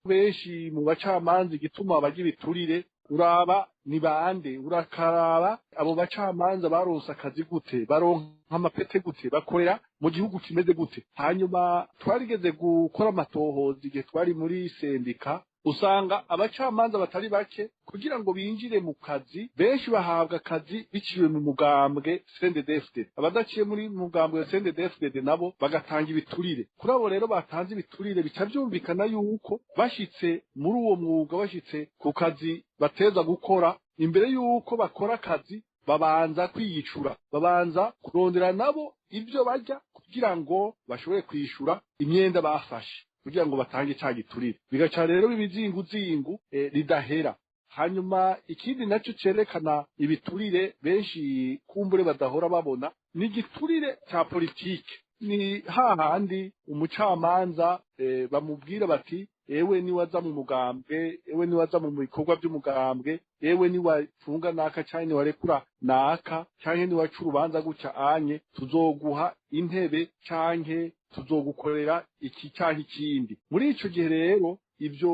Benshi mu bacamanza, igituma bagira ibiturire, uraba ni bande, urakaraba abo bacamanza baronse akazi gute, baronka amapete gute, bakorera mu gihugu kimeze gute. Hanyuma twarigeze gukora amatohoza igihe twari muri sendika, usanga abacamanza batari bake kugira ngo binjire mu kazi, benshi bahabwa akazi biciwe mu mugambwe CNDD-FDD. Abadaciye muri mugambwe CNDD-FDD nabo bagatanga ibiturire. Kuri abo rero batanze ibiturire, bica vyumvikana yuko bashitse muri uwo mwuga, bashitse ku kazi bateza gukora, imbere yuko bakora akazi babanza kwiyicura, babanza kurondera nabo ibyo barya kugira ngo bashobore kwishura imyenda bafashe kugira ngo batange ca giturire. Bigaca rero bibizinguzingu ridahera. Hanyuma ikindi nacyo cerekana ibiturire benshi kumbure badahora babona ni igiturire ca politike. Ni hahandi umucamanza bamubwira bati: "Ewe niwaza mu mugambwe, ewe niwaza mu bikorwa by'umugambwe, ewe niwafunga naka canke niwarekura naka canke niwaca urubanza gutya anye, tuzoguha intebe canke tuzogukorera iki canke ikindi." Muri ico gihe rero ivyo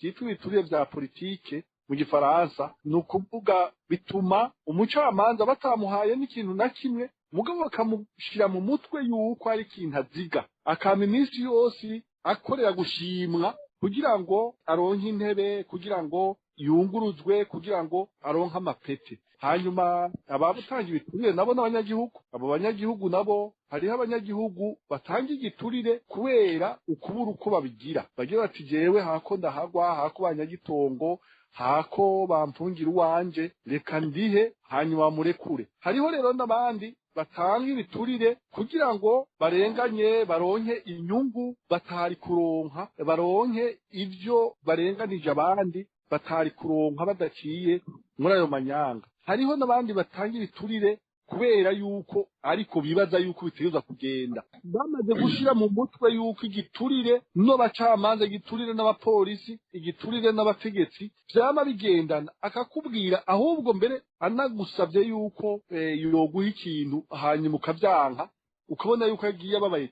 vyitwa ibiturire vya politike mu gifaransa, ni ukuvuga bituma umucamanza batamuhaye n'ikintu na kimwe, mugabo bakamushira mu mutwe yuko ari ikintu aziga, akama iminsi yose akorera gushimwa kugira ngo aronke intebe, kugira ngo yunguruzwe, kugira ngo aronke amapete. Hanyuma ababutanga ibiturire nabo n'abanyagihugu. Abo banyagihugu nabo, hariho abanyagihugu batanga igiturire kubera ukubura uko babigira, bagira bati: "Jewe hako ndahagwa, hako banyagitongo, hako bamfungira uwanje, reka ndihe hanyuma bamurekure." Hariho rero n'abandi batanga ibiturire kugira ngo barenganye, baronke inyungu batari kuronka, baronke ivyo barenganije abandi batari kuronka badaciye muri ayo manyanga. Hariho n'abandi batanga ibiturire kubera yuko ariko bibaza yuko bitegerezwa kugenda, bamaze gushira mu mutwe yuko igiturire n'abacamanza, igiturire n'abapolisi, igiturire n'abategetsi vyama bigendana. Akakubwira ahubwo mbere anagusavye yuko yoguha ikintu, hanyuma ukavyanka, ukabona yuko yagiye ababaye.